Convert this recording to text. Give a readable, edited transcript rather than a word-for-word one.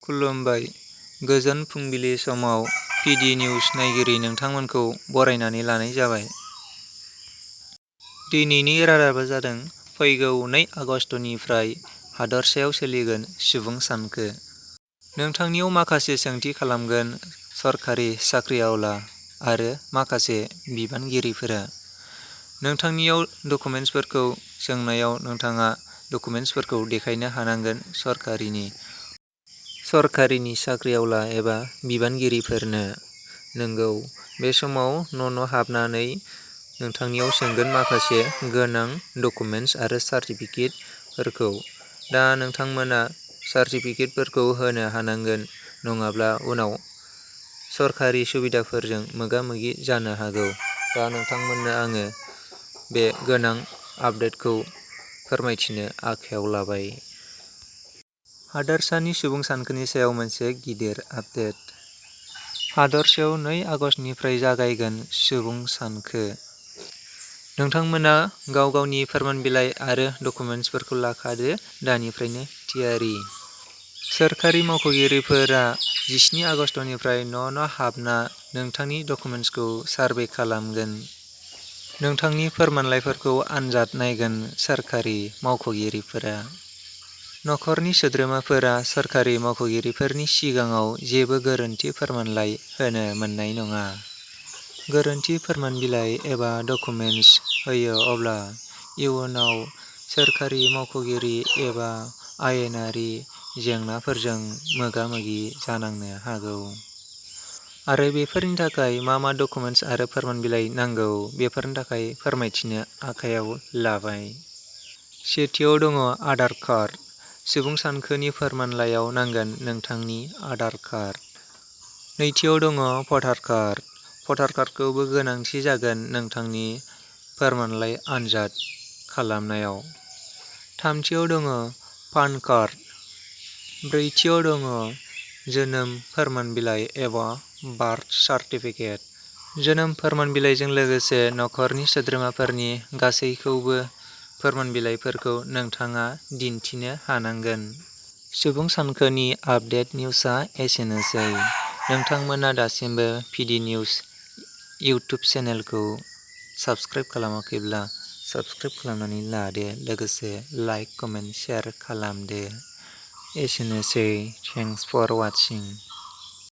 खुलुमबाय। गोजोन फुंबिलि समाव पिडि निउज नायगिरि नोंथांमोनखौ बरायनानै लानाय जाबाय। दिनैनि रादाबा जादों फैगौ 2 आगस्तनिफ्राय हादरसायाव सोलिगोन सुबुं सानखो। नोंथांनियाव माखासे सोंथि खालामगोन सरखारि साख्रिआवला आरो माखासे बिबानगिरिफोरा। नोंथांनियाव डकुमेन्टसफोरखौ सोंनायाव नोंथाङा डकुमेन्टसफोरखौ देखायनो हानांगोन सरकारिनि साख्रिआवला एबा बिबानगिरिफोरनो। नंगौ, बे समाव न' हाबनानै नोंथांनियाव सोंगोन माखासे गोनां डकुमेन्टस आरो सार्टिफिकेटफोरखौ। दा नोंथांमोना सार्टिफिकेटफोरखौ होनो हानांगोन, नङाब्ला उनाव सरकारि सुबिदाफोरजों मोगा-मोगि जानो हागौ। दा नोंथांमोननो आङो बे गोनां आपडेटखौ फोरमायथिनो आखायाव लाबाय। हादरसानि सुबुं सानखोनि सायाव मोनसे गिदिर आपडेट। हादरसायाव 2 आगस्तनिफ्राय जागायगोन सुबुं सानखो। नोंथांमोना गाव गावनि फोरमान बिलाइ आरो डकुमेन्टसफोरखौ लाखादो दानिफ्रायनो थियारि। सोरखारि मावख'गिरिफोरा 17 आगस्तनिफ्राय न' हाबना नोंथांनि डकुमेन्टसखौ सारभे खालामगोन। नोंथांनि फोरमानलाइफोरखौ आनजाद नायगोन सोरखारि मावख'गिरिफोरा। नखरनि सोद्रोमाफोरा सोरखारि मावख'गिरिफोरनि सिगाङाव जेबो गोरोन्थि फोरमानलाइ होनो मोननाय नङा। गोरोन्थि फोरमान बिलाइ एबा डकुमेन्टस होयो अब्ला इयुनाव सोरखारि मावख'गिरि एबा आयेनारि जेंनाफोरजों मोगा-मोगि जानांनो हागौ। आरो बेफोरनि थाखाय मा डकुमेन्टस आरो फोरमान बिलाइ नांगौ बेफोरनि थाखाय फोरमायथिनो आखायाव लाबाय। सेथियाव दङ आधार कार्ड। सुबुं सानखोनि फोरमानलाइयाव नांगोन नोंथांनि आधार कार्ड। नैथियाव दङ भटार कार्ड। भटार कार्डखौबो गोनांथि जागोन नोंथांनि फोरमानलाइ आनजाद खालामनायाव। थामथियाव दङ पान कार्ड। ब्रैथियाव दङ जोनोम फोरमान बिलाइ एबा बार्थ सार्टिफिकेट। जोनोम फोरमान बिलाइजों लोगोसे नखरनि सोद्रोमाफोरनि गासैखौबो फोरमान बिलाइफोरखौ नोंथाङा दिन्थिनो हानांगोन। सुबुं सानखोनि आपडेट निउजआ एसेनोसै। नोंथांमोना दासिमबो पिडि निउज इउटुब चेनेलखौ साबस्क्राइब खालामाखैब्ला साबस्क्राइब खालामनानै लादो, लोगोसे लाइक, कमेन्ट, शेयार खालामदो। एसेनोसै। Thanks for वाचिं।